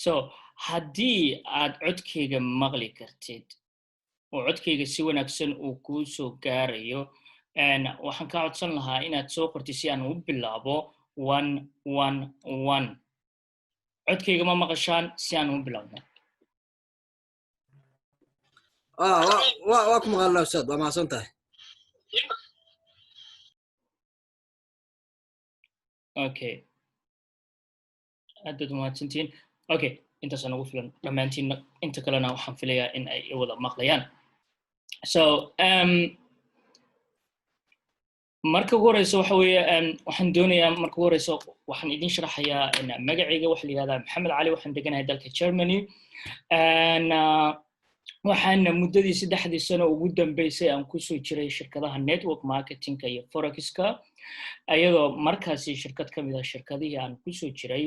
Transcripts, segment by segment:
So haddii aad codkayga maqli kartid oo codkayga si wanaagsan uu kuu soo gaarayo, waxaan kaa codsan lahaa inaad soo qortid si aan u bilaabo 111. Codkayga ma maqashaan si aan u bilaabno? Waa ku maqalnaa, ustaad, waa mahadsan tahay. Okay, aad baad umahadsantihiin. Okay, intaasa nagu filan dhammaantiin. Inta kalena waxaan filayaa in ay wada maqlayaan. So marka ugu horeysa waxa weeye, waxaan doonayaa, marka ugu horeysa waxaan idin sharaxayaa magacayga. Waxa la yihahdaa Maxamed Cali, waxaan deganahay dalka Germany. Waxaana muddadii 3dii sano ugu dambeysay aan kusoo jiray shirkadaha network marketingka iyo forexiska, iyadoo markaasi shirkad ka mid ah shirkadihii aan kusoo jiray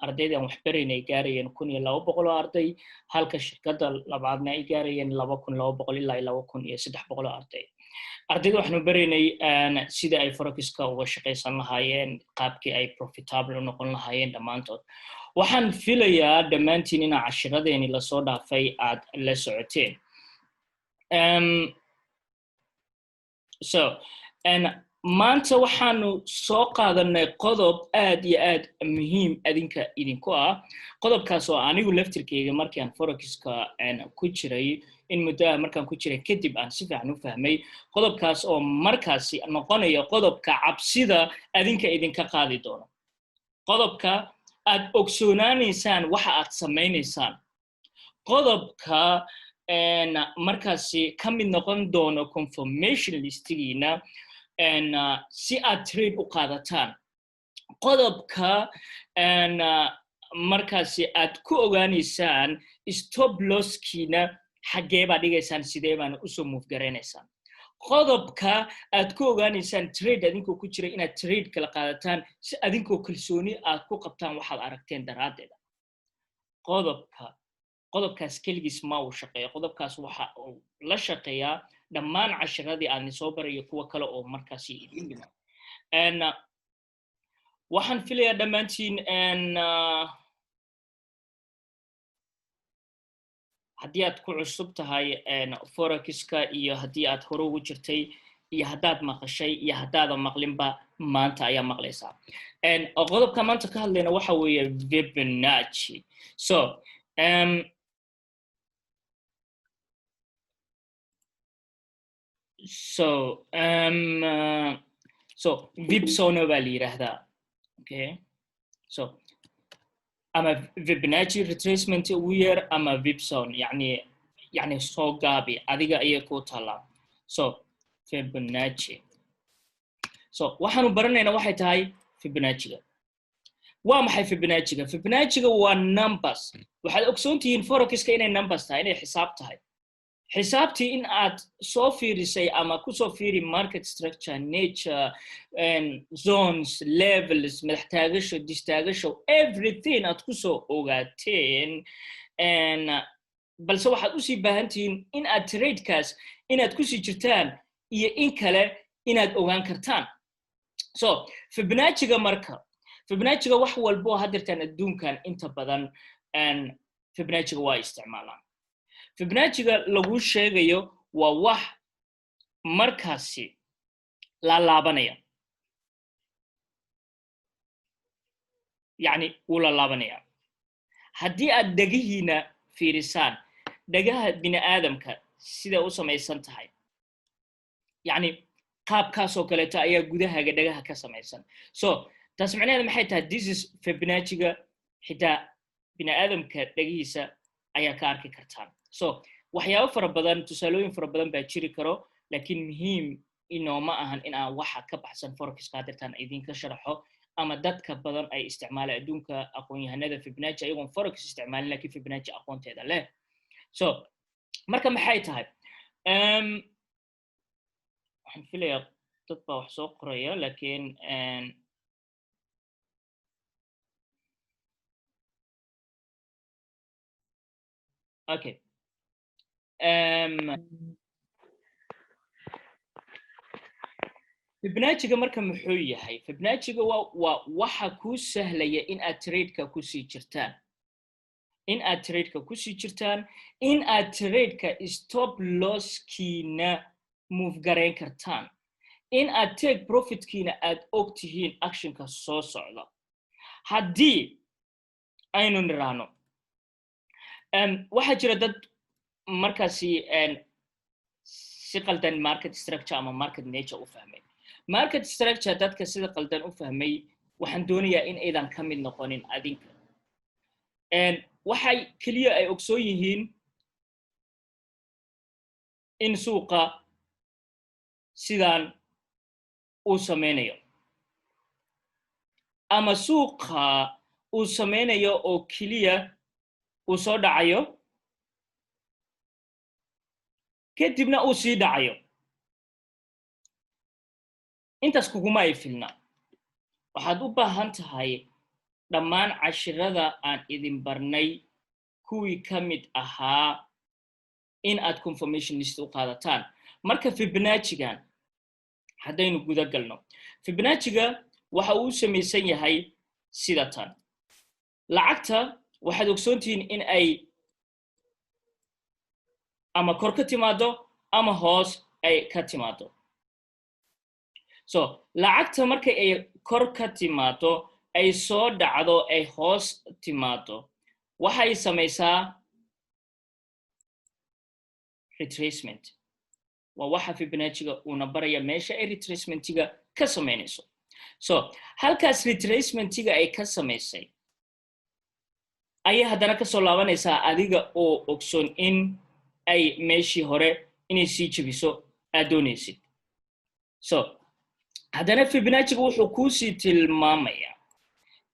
ardaydii aan waxbarayn ay gaarayeen 1200 oo arday, halka shirkadda labaadna ay gaarayeen 2200 ilaa 2300 oo arday. Ardayda waxaanu baraynay sida ay forexiska uga shaqaysan lahaayeen, qaabkii ay profitable u noqon lahaayeen dhammaantood. Waxaan filayaa dhammaantiin inaa cashiradeeni lasoo dhaafay aad la socoteen. So maanta waxaanu soo qaadanay qodob aad iyo aad muhiim adinka idinku ah, qodobkaas oo anigu laftirkeyga markii aan forexiska ku jiray in muddoa markaan ku jiray kadib aan si fiican u fahmay, qodobkaas oo markaasi noqonaya qodobka cabsida adinka idinka qaadi doono, qodobka aad ogsoonaanaysaan waxa aad samaynaysaan, qodobka markaasi ka mid noqon doono confirmation listigiina si aad trade u qaadataan, qodobka markaasi aad ku ogaanaysaan stop losskiina xaggee baa dhigaysaan, sidee baana usoo move garaynaysaan, qodobka aad ku ogaanaysaan trade adinkoo ku jira inaad trade kala qaadataan si adinkoo kalsooni aad ku qabtaan waxaad aragteen daraaddeeda. Qodobkaas keligiis ma uu shaqeeyo. Qodobkaas waxa uu la shaqeeyaa dhammaan cashiradii aan soo barayo, kuwa kale oo markaasi idin dhiman. Waxaan filayaa dhammaantiin, haddii aad ku cusub tahay forexiska iyo haddii aad hore ugu jirtay iyo haddaad maqashay iyo haddaadan maqlinba, maanta ayaa maqlaysaa. Qodobka maanta ka hadlayna waxa weeye Fibonacci. So Fibzone baa la yidhaahdaa. Okay, so ama Fibonacci retracement ugu yeer ama Fibzone, yani soo gaabi, adiga ayay ku taallaa. So Fibonacci, so waxaanu baranaynaa waxay tahay Fibonacciga. Waa maxay Fibonacciga? Fibonacciga waa numbers. Waxaad ogsoon tihiin forexiska inay numbers tahay, inay xisaab tahay. Xisaabtii in aad soo fiirisay ama kusoo fiiri market structure, nature, zones, levels, madax taagasho, distaagasho, everything aad kusoo ogaateen, balse waxaad usii baahan tihiin in aad tradekaas inaad kusii jirtaan iyo in kale inaad ogaan kartaan. So Fibonacciga, marka Fibonacciga wax walbo haddeertaan adduunkan inta badan Fibonacciga waa isticmaalaan. Fibonacciga lagu sheegayo waa wax markaasi laalaabanaya, yacni wuu laalaabanaya. Haddii aad dhegihiina fiirisaan, dhegaha bini aadamka siday u samaysan tahay, yacni qaabkaasoo kaleeto ayaa gudahaaga dhagaha ka samaysan. So taas macnaheeda maxay tahay? This is Fibonacciga. Xitaa bini aadamka dhegihiisa ayaa ka arki kartaan. So waxyaabo fara badan, tusaalooyin fara badan baa jiri karo, laakiin muhiim inooma ahan in aan waxa ka baxsan forexiska hadirtaan idinka sharaxo ama dadka badan ay isticmaalaan adduunka, aqoon-yahanada Fibonacci ayagoon forex isticmaalin lakiin Fibonacci aqoonteeda leh. So marka maxay tahay? Waxaan filayaa dad baa wax soo qoraya, lakiin okay. Fibonacciga marka muxuu yahay? Fibonacciga waa waxa kuu sahlaya in aad tradeka kusii jirtaan. In aad tradeka kusii jirtaan, in aad tradeka stop losskiina move garayn kartaan, in aad take profitkiina aad og tihiin actionka soo socda. Haddii aynu niraahno, waxaa jira dad markaasi si qaldan market structure ama market nature u fahmay. Market structure dadka sida qaldan u fahmay, waxaan doonayaa in aydan ka mid noqonin adinka. Waxay keliya ay ogsoon yihiin in suuqa sidaan uu samaynayo ama suuqa uu samaynayo oo keliya uu soo dhacayo, kadibna uu sii dhacayo. Intaas kuguma ay filna. Waxaad u baahan tahay dhammaan cashirada aan idin barnay kuwii ka mid ahaa in aad confirmation list u qaadataan. Marka Fibonaccigan haddaynu guda galno, Fibonacciga waxa uu u samaysan yahay sida tan. Lacagta waxaad ogsoontihiin in ay ama kor ka timaado ama hoos ay ka timaado. So lacagta marka ay kor ka timaado, ay soo dhacdo, ay hoos timaado, waxay samaysaa retracement. Waa waxa Fibonacciga uuna baraya, meesha ay retracementiga ka samaynayso. So halkaas retracementiga ay ka samaysay ayay haddana kasoo laabanaysaa, adiga oo ogsoon in ay meeshii hore inay sii jebiso aad doonaysid. So haddana Fibonacciga wuxuu kuusii tilmaamayaa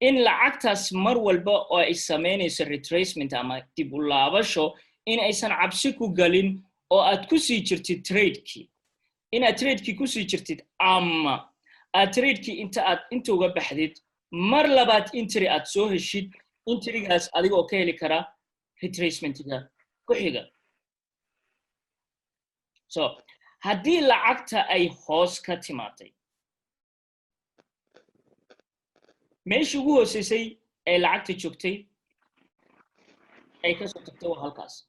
in lacagtaas mar walba oo ay samaynayso retracement ama dib u laabasho in aysan cabsi ku galin oo aad ku sii jirtid tradekii, inaad tradekii kusii jirtid ama aad tradekii inta aad inta uga baxdid, mar labaad entry aad soo heshid, entrygaas adiga oo ka heli kara retracementiga ku xiga. So haddii lacagta ay hoos ka timaatay, meeshii ugu hooseysay ee lacagta joogtay ay kasoo tagtay waa halkaas.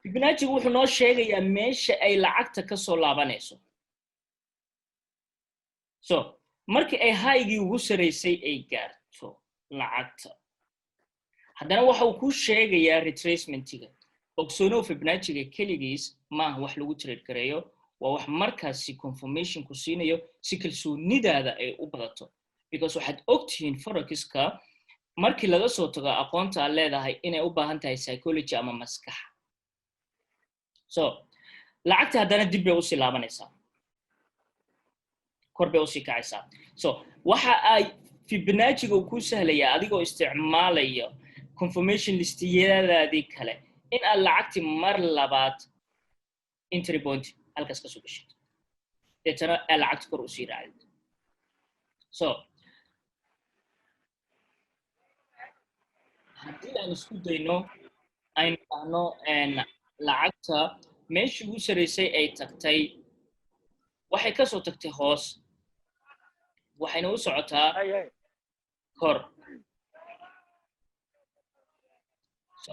Fibonaccigu wuxuu noo sheegayaa meesha ay lacagta kasoo laabanayso. So markii ay highgii ugu saraysay ay gaarto lacagta, haddana waxa uu kuu sheegayaa retracementiga. Ogsoonow, Fibonacciga keligiis maaha wax lagu trade gareeyo. Waa wax markaasi confirmation ku siinayo si kalsoonidaada ay u badato, because waxaad ogtihiin forexiska, markii laga soo tago aqoonta aad leedahay, inay u baahan tahay psychology ama maskax. So lacagta haddana dib bay usii laabanaysaa, kor bay usii kacaysaa. So waxa ay Fibonacciga uu ku sahlayaa, adigoo isticmaalaya confirmation listiyadaadii kale, in aad lacagtii mar labaad entry point halkaas kasoo geshid, deetana aad lacagti kor usii raacdid. So haddii aan isku dayno, aynu dhahno lacagta meeshii ugu saraysay ay tagtay, waxay kasoo tagtay hoos, waxayna u socotaa kor. So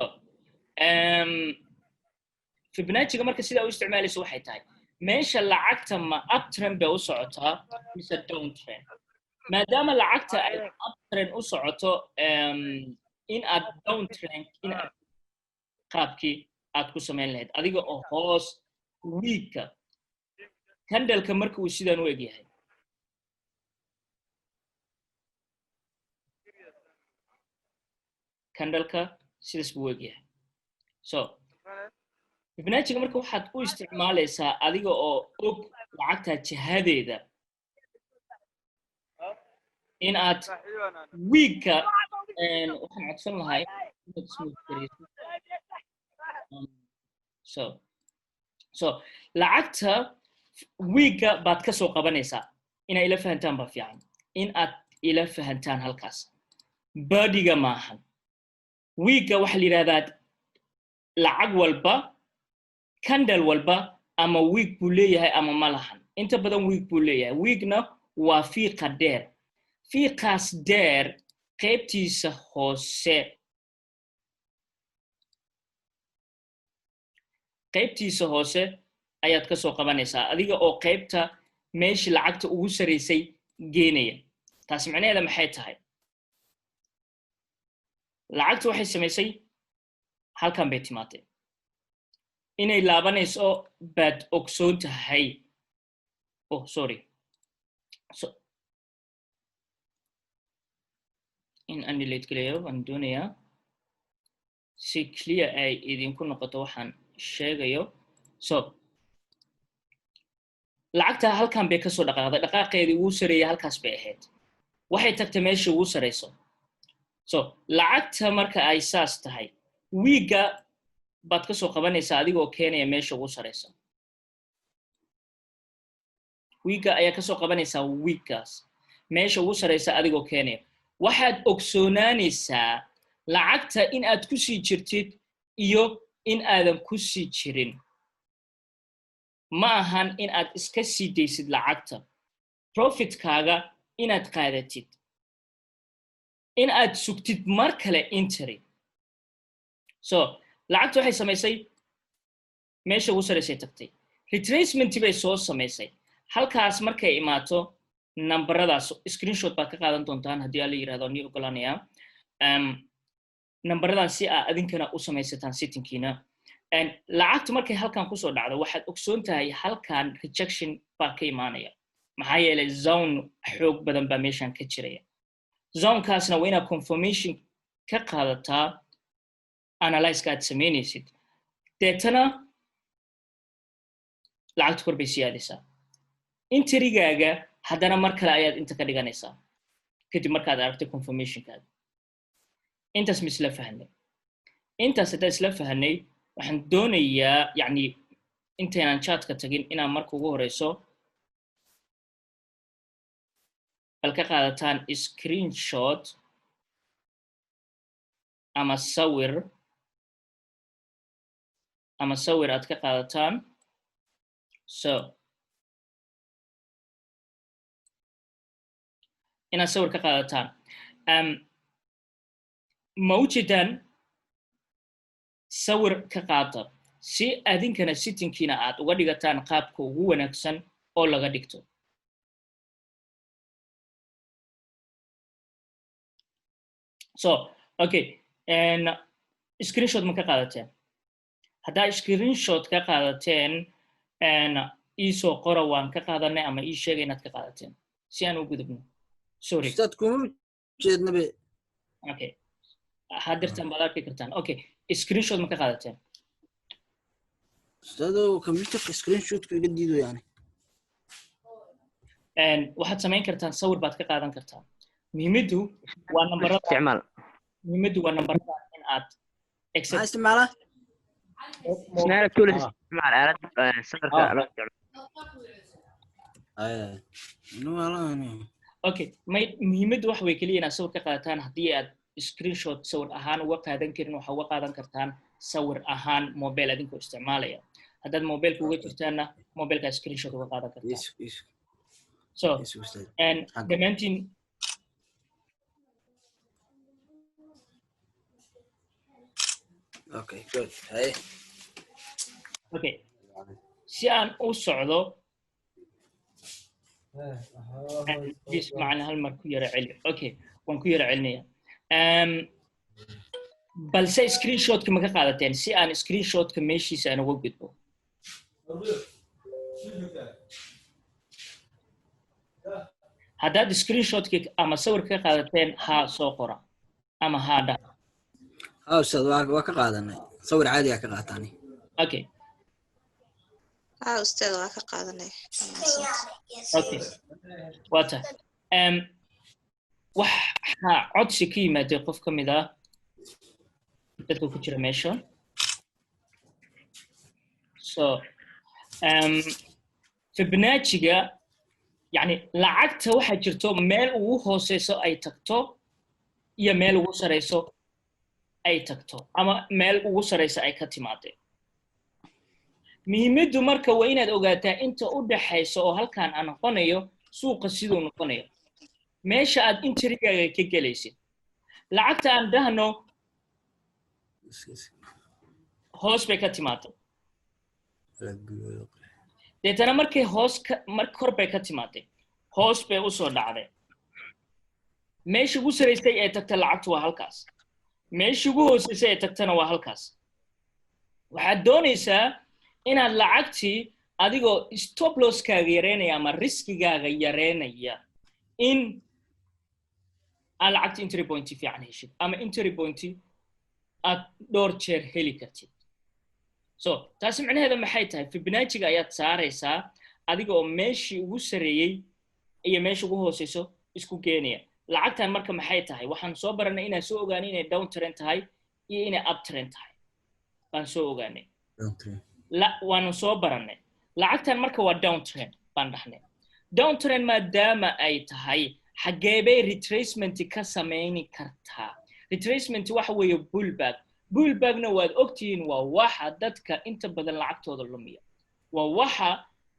Fibonacciga marka sidaa u isticmaalaysa waxay tahay meesha lacagta ma uptrend bay u socotaa mise downtrend. Maadaama lacagta ay uptrend u socoto, in aad downtrend in aad qaabkii aad ku samayn lahayd adiga oo hoos wickka candleka marka uu sidaan u eg yahay, candleka sidaas buu u eg yahay. So Fibonacciga marka waxaad u isticmaalaysaa adiga oo og lacagta jihadeeda in aad wickka. Waxaan codsan lahaa inaad smooth gareyso. So lacagta wickga baad ka soo qabanaysaa. Inaa ila fahantaan baa fiican, in aad ila fahantaan halkaas. Bodyga maahan, wickga waxaa la yidhahdaa lacag walba, candle walba ama wick buu leeyahay ama ma lahan. Inta badan wick buu leeyahay. Wickna waa fiiqa dheer. Fiiqaas dheer qaybtiisa hoose Qaybtiisa hoose ayaad ka soo qabanaysaa, adiga oo qaybta meeshii lacagta ugu saraysay geenaya. Taasi micnaheeda maxay tahay? Lacagta waxay samaysay, halkan bay timaatay, inay laabanayso baad ogsoon tahay. Oh, sorry. So in aan delete geliyo waan doonayaa si clear ay idinku noqoto waxaan sheegayo. So lacagta halkan bay kasoo dhaqaaqday. Dhaqaaqeedii ugu sareeyay halkaas bay ahayd. Waxay tagtay meesha ugu sareyso. So lacagta marka ay saas tahay, wick-ga baad kasoo qabanaysaa adigoo keenaya meesha ugu sareysa. Wick-ga ayaa kasoo qabanaysaa, wick-gaas meesha ugu sareysa adigoo keenaya. Waxaad ogsoonaanaysaa lacagta in aad ku sii jirtid iyo in aadan ku sii jirin. Ma ahan in aad iska sii daysid lacagta, profitkaaga inaad qaadatid, in aad sugtid mar kale entry. So lacagta waxay samaysay, meesha ugu saraysay tagtay, retracement bay soo samaysay. Halkaas markay imaato, nambaradaas screenshot baad ka qaadan doontaan haddii alla yirahdo, nii ogolaanaya nambaradan si aa adinkana u samaysataan settingkiina. Lacagtu markay halkan kusoo dhacdo, waxaad ogsoon tahay halkan rejection baa ka imaanaya. Maxaa yeelay zone xoog badan baa meeshan ka jiraya. Zonekaasna waa inaad confirmation ka qaadataa analyzeka aad samaynaysid. Deetana lacagta kor bay sii aadaysaa. Entrygaaga haddana mar kale ayaad inta ka dhiganaysaa kadib markaad aragtay confirmationkaaga. Intaas ma isla fahnay? Intaas haddaan isla fahnay, waxaan doonayaa, yacni, intaynan chartka tagin, inaan marka ugu horeyso bal ka qaadataan screenshot ama sawir aad ka qaadataan. So inaad sawir ka qaadataan, ma u jeedaan? Sawir ka qaata si adinkana settingkiina aad uga dhigataan qaabka ugu wanaagsan oo laga dhigto. So okay, screenshot ma ka qaadateen? Haddaa screenshot ka qaadateen, iisoo qora "waan ka qaadanay" ama ii sheega inaad ka qaadateen si aan u gudubno. Sorry. Ustaad, kuma jeednabe. Okay, hadirtan baad arki kartaan. Okay, screenshot ma ka qaadateen? Ustaadow, computerka screenshotka iga diido yani. Waxaad samayn kartaan, sawir baad ka qaadan kartaan. Muhiimaddu waa nambarada. Isticmaal. Muhiimaddu waa nambarada in aad Maxaa isticmaalaa? Snap tools. Isticmaal aalad sawirka loo isticmaalo. Okay, may muhiimaddu waxa way keliya inaad sawir ka qaadataan. Haddii aad screenshot sawir ahaan uga qaadan karin, waxaa uga qaadan kartaan sawir ahaan mobile adinkoo isticmaalaya. Haddaad mobileka uga jirtaanna, mobileka screenshot uga qaadan kartaan. So dhammaantiin. Okay, good. Hey. Okay, si aan u socdo, please, macna hal mar ku yara celi. Okay, waan ku yara celinaya, balse screenshotka ma ka qaadateen si aan screenshotka meeshiisa aan uga gudbo? Haddaad screenshotka ama sawirka ka qaadateen, haa soo qora ama haa dhaha. Ha ustaad, waa ka qaadanay. Sawir caadi aa ka qaataani. Okay. Ha ustaad, waa ka qaadanay. Okay, waa tahay. Waxaa codsi ka yimaaday qof ka mid ah dadka ku jira meesha. So Fibonacciga, yani lacagta waxaa jirto meel ugu hooseyso ay tagto iyo meel ugu sareyso ay tagto ama meel ugu sareyso ay ka timaadeen. Muhiimaddu marka waa inaad ogaataa inta u dhaxaysa oo halkan aan noqonayo, suuqa siduu noqonayo, meesha aad entrygaaga ka gelaysid. Lacagta aan dhahno hoos bay ka timaatay. Deetana markay hoos ka mar kor bay ka timaaday, hoos bay usoo dhacday. Meesha ugu saraysay ee tagta lacagtu waa halkaas, meesha ugu hooseysay ee tagtana waa halkaas. Waxaad doonaysaa inaad lacagtii, adigoo stop losskaaga yareynaya ama riskigaaga yareynaya, in aad lacagta entry point fiican heshid ama entry point aad dhowr jeer heli kartid. So taasi micnaheeda maxay tahay? Fibonacciga ayaad saaraysaa, adiga oo meeshii ugu sareeyey iyo meesha ugu hooseyso isku geenaya. Lacagtan marka maxay tahay? Waxaan soo baranay inaan soo ogaanay inay down trend tahay iyo inay up trend tahay baan soo ogaanay, waanu soo barannay. Lacagtan marka waa down trend baan dhahnay. Down trend maadaama ay tahay, xaggee bay retracement ka samayni kartaa? Retracement waxa weeye pullback. Pullbackna waad ogtihiin, waa waxa dadka inta badan lacagtooda lumiya, waa waxa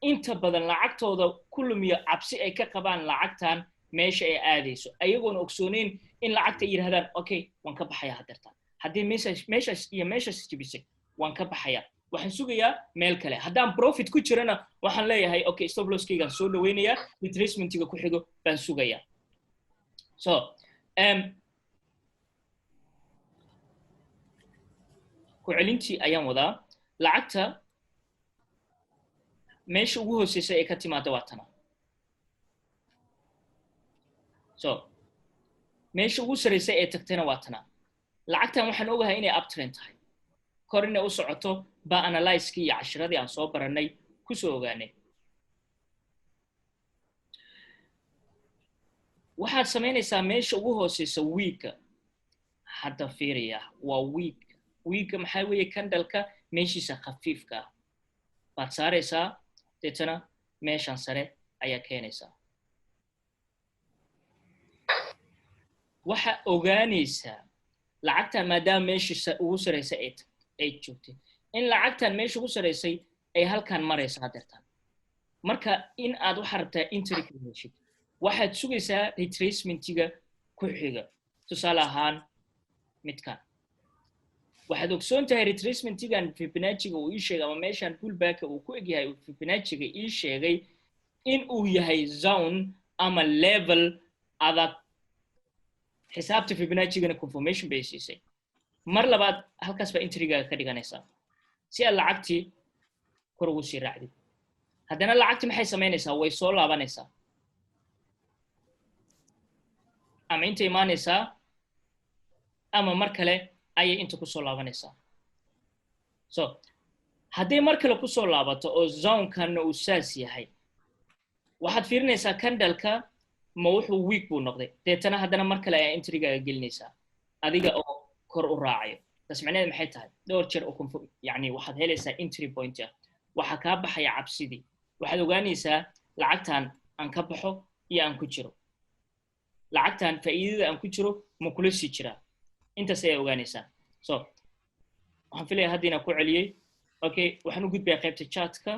inta badan lacagtooda ku lumiya, cabsi ay ka qabaan lacagtan meesha ay aadayso, ayagoona ogsooneyn in lacagta ay yidhahdaan, "Okay, waan ka baxaya hadeertaan. Haddii meeshaas, meeshaas iyo meeshaas jebisay, waan ka baxaya, waxaan sugayaa meel kale. Haddaan profit ku jirana, waxaan leeyahay, okay, stop losskaygaan soo dhaweynayaa, retracementiga ku xigo baan sugayaa." So ku celintii ayaan wadaa. Lacagta meesha ugu hooseysa ee ka timaada waa tana. So meesha ugu sarreysa ee tagtayna waa tana. Lacagtan waxaan ogahay inay uptrend tahay, kor inay u socoto baa analysiskii iyo cashiradii aan soo baranay kusoo ogaanay. Waxaad samaynaysaa meesha ugu hooseysa wiigga hadda fiiriya, waa wiig. Wiigga maxaa weeye? Candleka meeshiisa khafiifka ah baad saaraysaa, deetana meeshan sare ayaa keenaysaa. Waxa ogaanaysaa lacagtan maadaama meesha ugu sareysa ay joogtay, in lacagtan meesha ugu sareysay ay halkan marayso hadeertaan. Marka in aad waxaa rabtaa entry ka heshid, waxaad sugaysaa retracementiga ku xiga. Tusaale ahaan midkan waxaad ogsoon tahay retracementigan Fibonacciga uu ii sheegay, ama meeshan pullbacka uu ku egyahay uu Fibonacciga ii sheegay in uu yahay zone ama level adag. Xisaabta Fibonaccigana confirmation bay siisay. Mar labaad halkaas baa entrygaaga ka dhiganaysaa si aad lacagtii kor ugu sii raacdid. Haddana lacagtii maxay samaynaysaa? Way soo laabanaysaa ama inta imaanaysaa ama mar kale ayay inta kusoo laabanaysaa. So hadday mar kale kusoo laabato oo zonekanna uu saas yahay, waxaad fiirinaysaa candleka ma wuxuu weak buu noqday. Deetana haddana mar kale ayaa entrygaaga gelinaysaa, adiga oo kor u raacayo. Taas macnaheed maxay tahay? Dhowr jeer oo confirm, yani waxaad helaysaa entry point ah. Waxaa kaa baxaya cabsidii. Waxaad ogaanaysaa lacagtan aan ka baxo iyo aan ku jiro, lacagtan faa'iidada aan ku jiro ma kula sii jiraa. Intaas ayaa ogaanaysaa. So waxaan filaya hadda inaan ku celiyey. Okay, waxaan u gudbayaa qaybta chatka.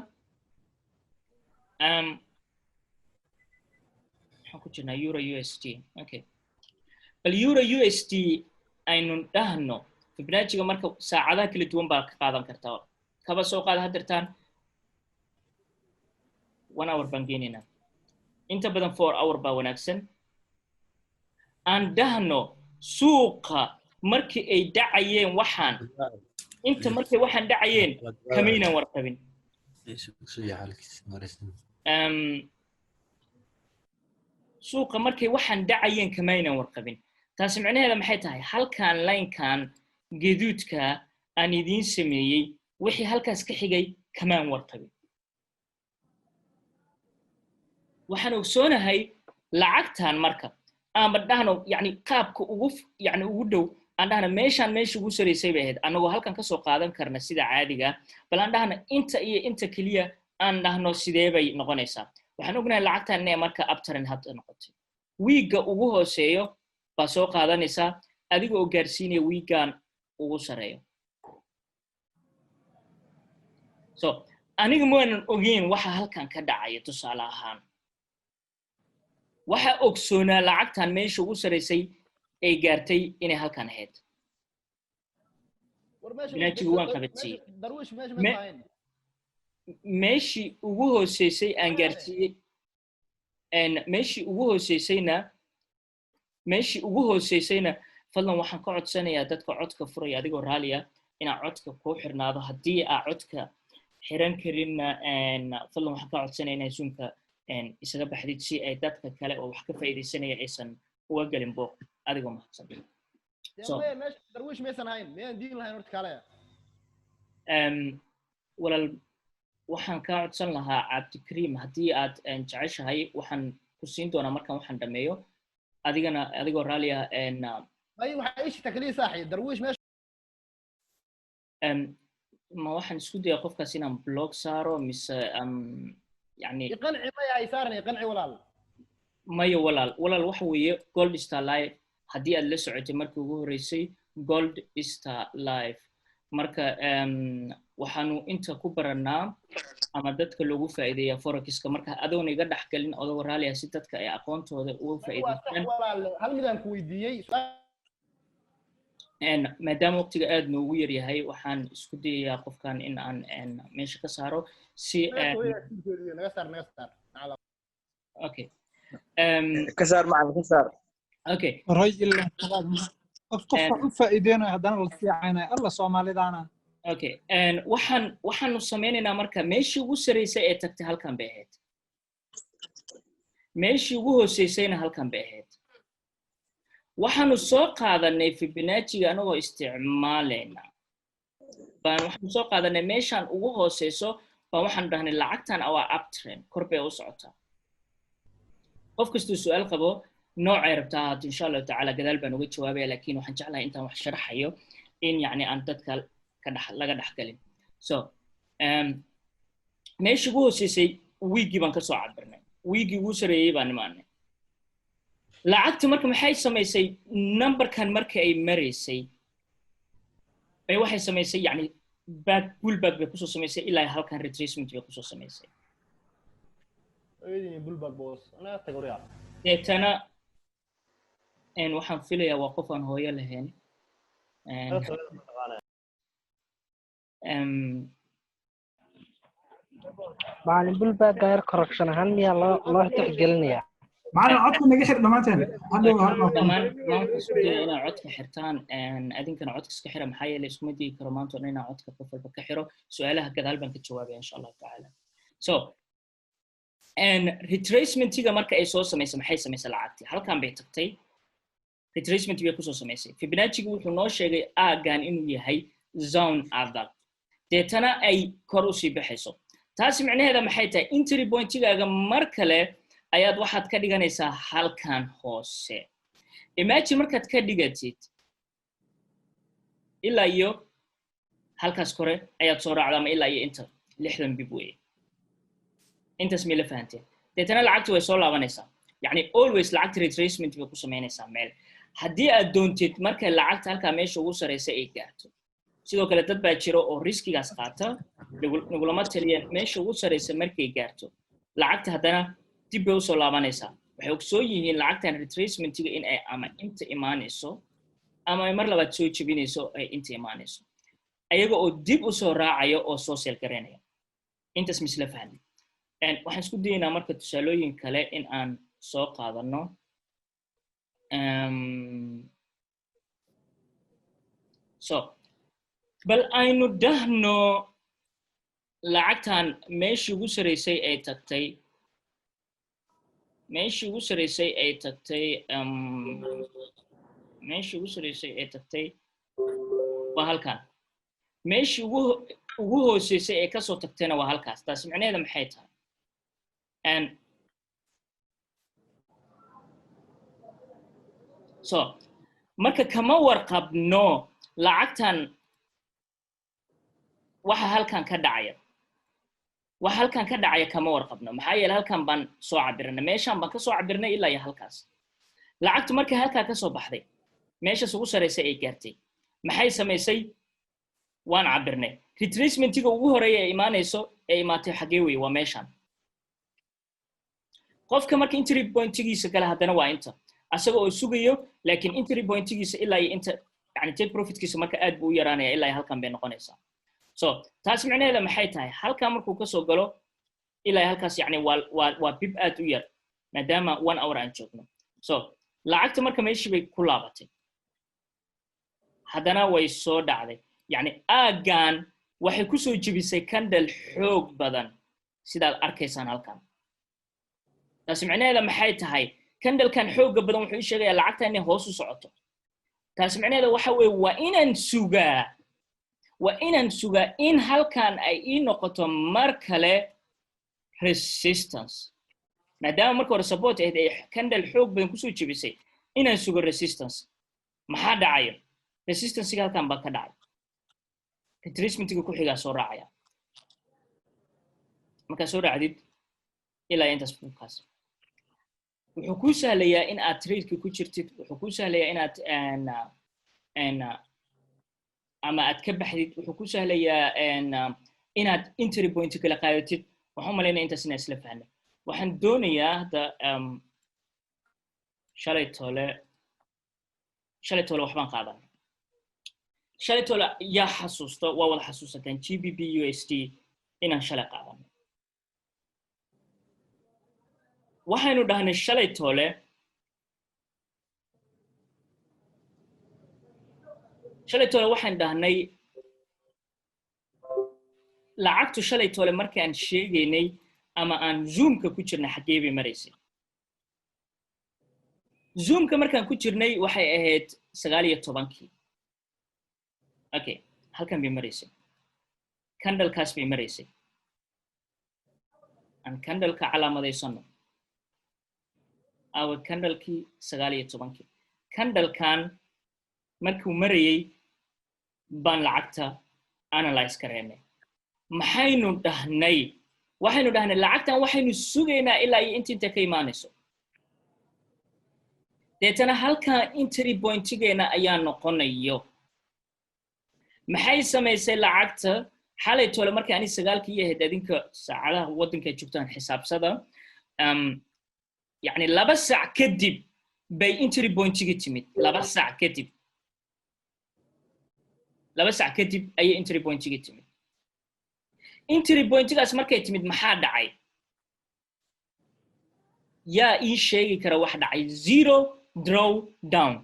Waxaan ku jirnaa euro USD. Okay, bal euro USD aynu dhahno. Fibonacciga marka saacadaha kala duwan baa ka qaadan kartaa. Kaba soo qaada haddeertaan 1 hour baan geenaynaa, inta badan 4 hour baa wanaagsan. Aan dhahno suuqa markii ay dhacayeen waxaan inta markay waxaan dhacayeen kamaynan warqabin. Suuqa markay waxaan dhacayeen kamaynan warqabin. Taasi micnaheeda maxay tahay? Halkan linekan gaduudka aan idiin sameeyey, wixii halkaas ka xigay kamaan warqabin. Waxaan ogsoonahay lacagtan marka aanba dhahno, yani qaabka ugu, yani ugu dhow aan dhahno, meeshaan meesha ugu saraysay bay ahayd, annagoo halkan kasoo qaadan karna sida caadiga. Bal aan dhahno inta iyo inta keliya aan dhahno, sidee bay noqonaysaa? Waxaan ognahay lacagtan inay marka uptrend hadda noqotay. Wiigga ugu hooseeyo baa soo qaadanaysaa, adiga oo gaarsiinaya wiiggan ugu sareeyo. So aniga maanan ogeyn waxa halkan ka dhacaya. Tusaale ahaan waxa ogsoonaa lacagtan meesha ugu saraysay ay gaartay inay halkan ahayd. Fibonaccigu waan qabatiyey. Darwiish, meesha ma ahayn. Meeshii ugu hooseysay aan gaarsiiyey, meeshii ugu hooseysayna, fadlan waxaan ka codsanayaa dadka codka furaya, adigoo raaliya, inaa codka kuu xirnaado. Haddii aa codka xiran karinna, fadlan waxaan ka codsanaya inaa Zoomka isaga baxdid, si ay dadka kale oo wax ka faa'iidaysanaya aysan uga gelin buuq, adigoo mahadsan. So meesha Darwiish maysan ahayn, miyaan diin lahayn horta kaalaya? Walaal, waxaan kaa codsan lahaa, Cabdikariim, haddii aad jeceshahay, waxaan ku siin doonaa markaan waxaan dhameeyo, adigana adigoo raalli ah. May, waxaa ii shita kaliya saaxi Darwiish meesha. Ma waxaan isku dayaa qofkaas inaan block saaro mise yani? Iqanci, maya, ay saaran, iqanci walaal. Maya walaal, walaal, waxa weeye Gold Star Live haddii aad la socotay markii ugu horreysay Gold Star Live, marka waxaanu inta ku baranaa ama dadka loogu faa'iideeyaa forexiska. Marka adoona iga dhex gelin, odagoo raalli ah, si dadka ay aqoontooda uga Waa sax. faa'iideystaan. Walaal, hal midaan ku weydiiyey. Maadaama waqtiga aad noogu yar yahay, waxaan isku dayayaa qofkan in aan meesha ka saaro si Naga saar, naga saar. Okay. Ka saar macalin, ka saar. Okay. Horay ilaa qof qof wax u faa'iideynayo haddana la fiicanayo alla Soomaalidaana. Okay, waxaanu sameynaynaa marka, meeshii ugu sarreysay ee tagtay halkan bay ahayd, meeshii ugu hooseysayna halkan bay ahayd. Waxaanu soo qaadanay Fibonacciga anagoo isticmaalayna baan waxaanu soo qaadanay meeshaan ugu hooseyso baan waxaanu dhahnay lacagtan waa uptrend, kor bay u socotaa. Qof kastuu su-aal qabo noocay rabtaa ahaato, insha Allahu tacaala gadaal baan uga jawaabaya, laakiin waxaan jeclahay intaan wax sharaxayo in yacni aan dadka ka dhex laga dhex galin. So meeshii ugu hooseysay wiiggii baan kasoo cabirnay, wiiggii ugu sareeyey baan imaanay. Lacagta marka maxay samaysay? Numberkan marka ay maraysay bay waxay samaysay yani back, pullback bay kusoo samaysay, ilaa halkan retracement bay kusoo samaysay. Pullback boss anaga tag waryaa. Deetana waxaan filayaa waa qof aan hooyo lahayn. Macalin, pullback gaar correction ahaan miyaa loo tixgelinayaa? Macalin, codka naga xir dhammaanteen hadhow. Dhammaan maanta isku daya inaad codka xirtaan, adinkana codka iska xira, maxaa yeelay iskuma digi karo maanta o dhan inaan codka qof walba ka xiro. Su-aalaha gadaal baan ka jawaabaya insha Allahu tacaala. So retracementiga marka ay soo samaysay, maxay samaysay? Lacagtii halkan bay tagtay, retracement bay kusoo samaysay. Fibonaccigu wuxuu noo sheegay aaggan inuu yahay zone adag, deetana ay kor usii baxayso. Taasi micnaheeda maxay tahay? Entry pointigaaga mar kale ayaad waxaad ka dhiganaysaa halkan hoose. Imagine markaad ka dhigatid ilaa iyo halkaas kore ayaad soo raacda, ama ilaa iyo inta 60 pip weeye. Intaas may la fahanteen? Deetana lacagti way soo laabanaysaa. Yacni always lacagta retracement bay ku samaynaysaa meel. Haddii aad doontid markay lacagta halkaa meesha ugu sarreysa ay gaarto, sidoo kale dad baa jira oo riskigaas qaata, nagulama taliyeen. Meesha ugu sarreysa markay gaarto lacagta, haddana dib bay usoo laabanaysaa. Waxay ogsoon yihiin lacagtan retracementiga in ay ama inta imaanayso ama ay mar labaad soo jebinayso, ay inta imaanayso, ayaga oo dib usoo raacaya oo soo sell garaynaya. Intaas misla fahmi? Waxaan isku dayaynaa marka tusaalooyin kale in aan soo qaadano. So bal aynu dhahno lacagtan meeshii ugu saraysay ay tagtay, meeshii ugu saraysay ay tagtay, meeshii ugu saraysay ay tagtay waa halkan, meeshii ugu hooseysay ee kasoo tagtayna waa halkaas. Taasi micnaheeda maxay tahay? And so marka kama warqabno lacagtan waxa halkan ka dhacaya. Waxa halkan ka dhacaya kama warqabno, maxaa yeelay halkan baan soo cabirnay, meeshan baan kasoo cabirnay ilaa iyo halkaas. Lacagtu markay halkaa kasoo baxday, meeshaas ugu sarreysay ay gaartay, maxay samaysay? Waan cabirnay. Retracementiga ugu horeeya ee imaanayso, ee imaatay, xagee weye? Waa meeshan. Qofka marka entry pointigiisa kale haddana waa inta, asaga oo sugayo, laakiin entry pointigiisa ilaa iyo inta, yani take profitkiisa marka aad buu u yaraanaya, ilaa iyo halkan bay noqonaysaa. So taas micnaheeda maxay tahay? Halkaa markuu kasoo galo ilaa halkaas, yani waa pip aad u yar, maadaama one hour aan joogno. So lacagta marka meeshii bay ku laabatay, haddana way soo dhacday. Yani aaggan waxay kusoo jebisay candle xoog badan, sidaad arkaysaan halkan. Taasi micnaheeda maxay tahay? Candlekan xoogga badan wuxuu ii sheegayaa lacagta inay hoos u socoto. Taasi micnaheeda waxa weeye waa inaan sugaa in halkan ay ii noqoto mar kale resistance, maadaama marka hore support ahayd, ay candle xoog badan kusoo jebisay, inaan sugo resistance. Maxaa dhacayo? Resistancega halkan baa ka dhacay, retracementiga ku xigaa soo raacaya. Markaa soo raacdid ilaa intaas bukaas, wuxuu kuu sahlayaa in aad tradeka ku jirtid, wuxuu kuu sahlayaa inaad ama aad ka baxdid, wuxuu kuu sahlayaa inaad entry point kala qaadatid. Waxaan u malaynaya intaas inaan isla fahnay. Waxaan doonayaa hadda, shalay toole waxbaan qaadanay. Shalay toole yaa xasuusto? Waa wada xasuusataan GBP USD inaan shalay qaadanay. Waxaynu dhahnay shalay toole waxaan dhahnay lacagtu shalay toole markaan sheegaynay ama aan Zoomka ku jirnay, xaggee bay maraysay? Zoomka markaan ku jirnay waxay ahayd 19-kii. Okay, halkan bay maraysay, candlekaas bay maraysay. Aan candleka calaamadaysano. Awa candlekii 19-kii? Candlekan markuu marayay baan lacagta analyze kareynay. Maxaynu dhahnay? Waxaynu dhahnay lacagtan waxaynu sugaynaa ilaa iyo inta ka imaanayso. Deetana halkan entry pointigeena ayaa noqonayo. Maxay samaysay lacagta xalay tole markii ani 9-kii ahayd? Adinka saacadaha waddanka joogtaan xisaabsada. Yani 2 saac kadib bay entry pointiga timid. 2 saac kadib, 2 saac kadib ayay entry pointiga timid. Entry pointigaas markay timid, maxaa dhacay? Yaa ii sheegi kara wax dhacay? Zero draw down,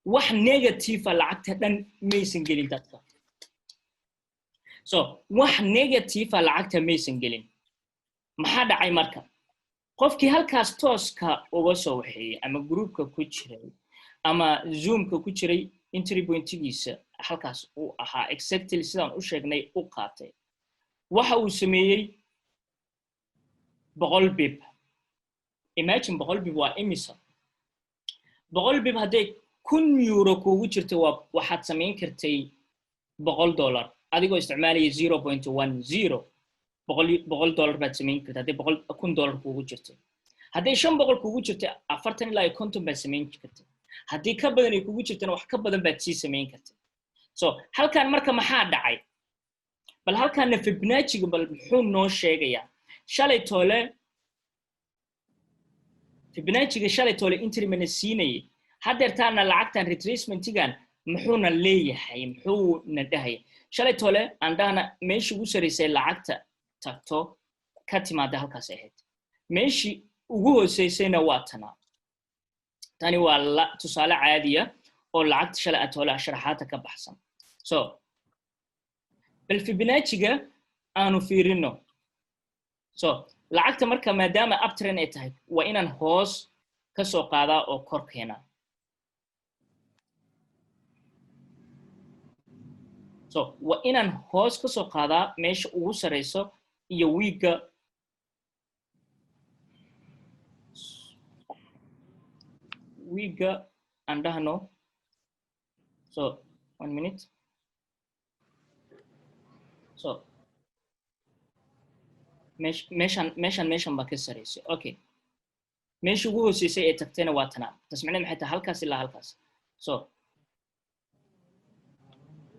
wax negative lacagta dhan maysan gelin dadka. So wax negative lacagta maysan gelin. Maxaa dhacay marka? Qofkii halkaas tooska uga soo waxeeyey ama groupka ku jiray ama Zoomka ku jiray, entry pointigiisa halkaas uu ahaa, exactly sidaan u sheegnay u qaatay. Waxa uu sameeyey 100 pip. Imagine, 100 pip waa imisa? 100 pip hadday €1000 kuugu jirto, waa waxaad samayn kartay $100 adigoo isticmaalaya 0.10. $100 baad samayn kartay hadday $1000 kuugu jirtay. Hadday 500 kuugu jirtay, 40 ilaa iyo 50 baad samayn kartay. Haddii ka badan ay kugu jirtana, wax ka badan baad sii samayn kartay. So halkan marka maxaa dhacay? Bal halkaana Fibonacciga bal muxuu noo sheegayaa? Shalay toole Fibonacciga, shalay toole entry mana siinayay? Haddeertaana lacagtan retracementigan muxuuna leeyahay? Muxuuna dhahaya? Shalay toole aan dhahna meeshii ugu sarraysay lacagta tagto ka timaada halkaas ahayd, meeshii ugu hooseysayna waa tanaa. Tani waa la tusaale caadiya oo lacagta shalay atoole sharaxaadta ka baxsan. So bal Fibonacciga aanu fiirino. So lacagta marka maadaama uptrend ay tahay, waa inaan hoos ka soo qaadaa oo kor keenaa. So waa inaan hoos ka soo qaadaa meesha ugu sarreyso iyo wickga aan dhahno. So one minute. So meeshan baa ka sarreysay. Okay, meesha ugu hooseysay ee tagtayna waa tanaa. Taas macnaheed maxay tahay? Halkaas ilaa halkaas. So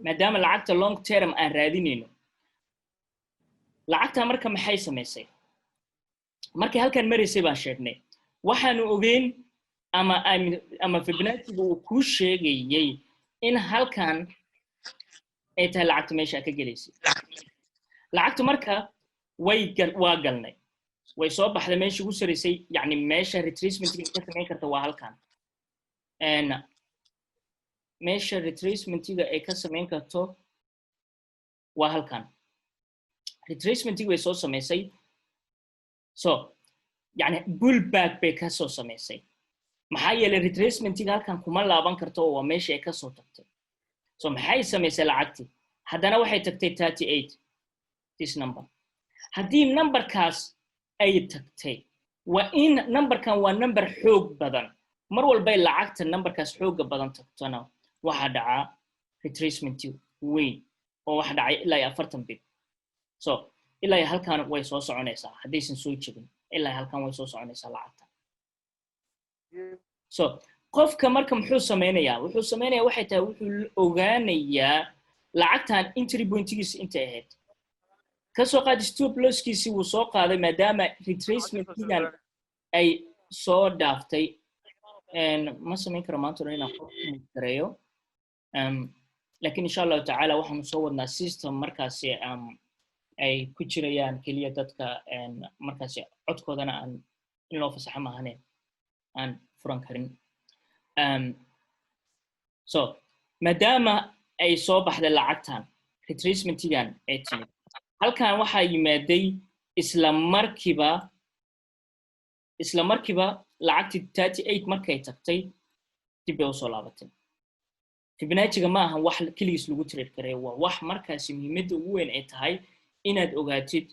maadaama lacagta long term aan raadinayno, lacagta marka maxay samaysay? Markay halkan maraysay baan sheegnay, waxaanu ogeyn ama Fibonacciga uu kuu sheegayay in halkan ay tahay lacagta meesha ka gelaysay. Lacagtu marka way gal, waa galnay, way soo baxday meeshii ugu saraysay. Yani meesha retracementiga ka samayn karta waa halkan. Meesha retracementiga ay ka samayn karto waa halkan. Retracementiga way soo samaysay. So yani pullback bay ka soo samaysay, maxaa yeelay retracementiga halkan kuma laaban karto oo waa meeshii ay kasoo tagtay. So maxay samaysay lacagtii? Haddana waxay tagtay 38, this number. Haddii numberkaas ay tagtay, waa in numberkan waa number xoog badan. Mar walbay lacagta numberkaas xooga badan tagtona, waxaa dhacaa retracement weyn oo waxa dhacay ilaa iyo 40 pip. So ilaa iyo halkan way soo soconaysaa. Haddaysan soo jebin, ilaa iyo halkan way soo soconaysaa lacagta. So qofka marka muxuu samaynayaa? Wuxuu samaynayaa waxay tahay, wuxuu ogaanayaa lacagtan entry pointigiisa intay ahayd. Kasoo qaad stop losskiisii wuu soo qaaday, maadaama retracementigan ay soo dhaaftay. Ma samayn karo maanta o dhan inaan qof gareeyo, lakin insha Allahu tacaala waxaanu soo wadnaa system markaasi ay ku jirayaan keliya dadka markaasi codkoodana aan in loo fasaxo maahane aan furan karin. So maadaama ay soo baxday lacagtan, retracementigan ay timid halkan, waxaa yimaaday isla markiiba lacagtii 38 markay tagtay dib bay usoo laabatay. Fibonacciga ma ahan wax keligiis lagu trade kareeyo. Waa wax markaasi muhiimadda ugu weyn ay tahay inaad ogaatid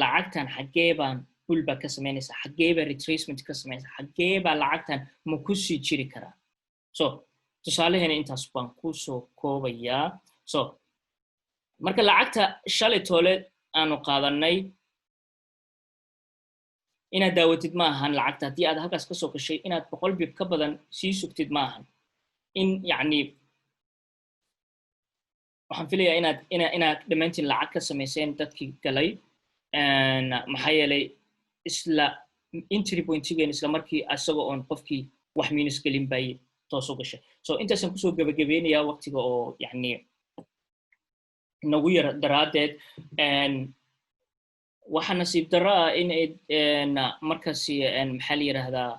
lacagtan xaggee baan pullback ka samaynaysaa, xaggee baa retracement ka samaynaysaa, xaggee baa lacagtan ma kusii jiri karaa. So tusaalaheena intaas baan kusoo koobayaa. So marka lacagta shalay toole aanu qaadanay inaad daawatid ma ahan. Lacagta haddii aad halkaas kasoo gashay, inaad 100 pip ka badan sii sugtid ma ahan. In yacni waxaan filayaa inaad dhammaantiin lacag ka samayseen dadkii galay, maxaa yeelay isla entry pointigeen isla markii isaga oon qofkii wax minus gelin bay toos u gashay. So intaasaan kusoo gebagabeynayaa waqtiga oo yacni nagu yar daraaddeed. Waxaa nasiib darro ah in ay markaasi, maxaa la yidhaahdaa.